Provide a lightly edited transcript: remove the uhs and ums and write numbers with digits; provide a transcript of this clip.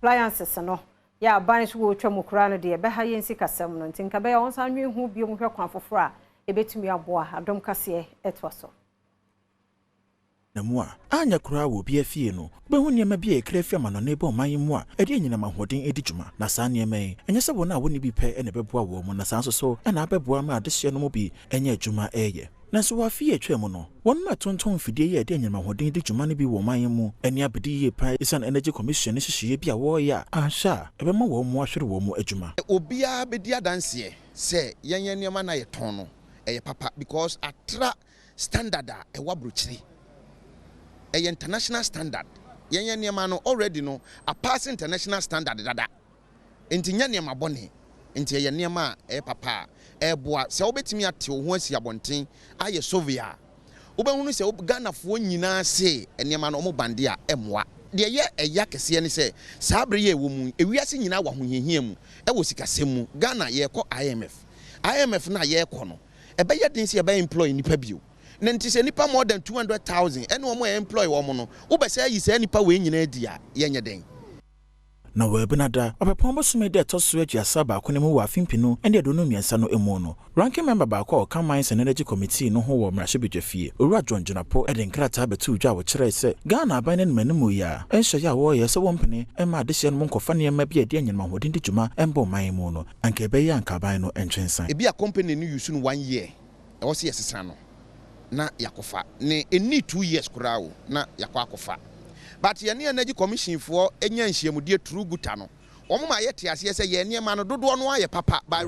Appliances no yɛ aban so wɔretwa mu koraa no deɛ, ɛbɛha yɛn sikasɛm no, nti nka bɛyɛ wɔn nsa nwe ho biom hwɛ kwan foforɔ a ɛbɛtumi aboa. Adom Kaseɛ ɛtoa so. Na mu a anya koraa wɔ obi afie no, wobɛhu nneɛma bi a ɛkra fi amanɔne bɔ ɔman yi mu a ɛde anyinam ahoɔden di dwuma. Na saa nneɛma yi, ɛnyɛ sɛ wɔn a wɔnni bi pɛ na ɛbɛboa wɔn mu, na saa nso so ɛna abɛboa ma adehyeɛ no mu bi ɛnyɛ adwuma ɛyɛ. Nanso wɔ afe yi atwa mu no, wɔn a tontɔn mfidie yi a ɛde anyinam ahoɔden di dwuma no bi wɔ ɔman yi mu ani abɛdi yie paa, ɛsiane Energy Commission ne nhyehyɛeɛ bi a wɔreyɛ a anhwɛ a ɛbɛma wɔn mu ahwere wɔn mu adwuma. Obiara bɛdi adanseɛ sɛ yɛnyɛ nneɛma no a yɛtɔn no ɛyɛ papa, because atra standard a ɛwɔ aburokyire, ɛyɛ international standard. Yɛnyɛ nneɛma no already no apass international standard dada, nti nyɛ nneɛma bɔne, nti ɛyɛ nneɛma a ɛyɛ papa a ɛɛboa. Sɛ wobɛtumi ate wo ho asi abɔnten ayɛ survey a, wobɛhunu sɛ Ghanafoɔ nyinaa se nneɛma no ɔmo bande a ɛmmoa. Deɛ ɛyɛ ɛya kɛseɛ ne sɛ saa bere yɛ ɛwɔ mu, ewiase nyinaa wɔ ahohiahia mu ɛwɔ sikasɛm mu. Ghana yɛrekɔ IMF. IMF no a yɛrekɔ no, ɛbɛyɛ den sɛ yɛbɛyɛ employ nipa bio. Na nti sɛ nipa more than 200,000 ɛne wɔn a employ wɔn no, wobɛsɛ ayi saa nipa wei nyinaa di a, yɛnyɛ den. Na wɔ Ɛbenada Ɔpɛpɔn bosome da ɛtɔ so 31 no mu wɔ afe 2023 no mu no, ranking member baako a ɔka Mines and Energy Committee no ho wɔ mmarahyɛbadwa fie, Owura John Jinapor, de nkrataa bɛtoo dwa a wɔkyerɛɛ sɛ Ghana aban no animanim yi a ɛnhyɛ yɛ a wɔreyɛ sɛ wɔmpene ma adehyeɛ no mu nkɔfa nneɛma bi a ɛde anyinam ahoɔden di dwuma ɛmbɔ ɔman mu no, anka ɛbɛyɛ anka aban no ntwe nsan. Ebi a company no use no one year, ɛwɔ sɛ yɛsesa no na yɛakɔfa ne ɛni 2 years koraa o na yɛakɔ akɔfa. But yɛne Energy Commission foɔ anya nhyiamudie through GUTA no, wɔn ma yɛte aseɛ sɛ yɛn nneɛma no dodoɔ no ayɛ papa by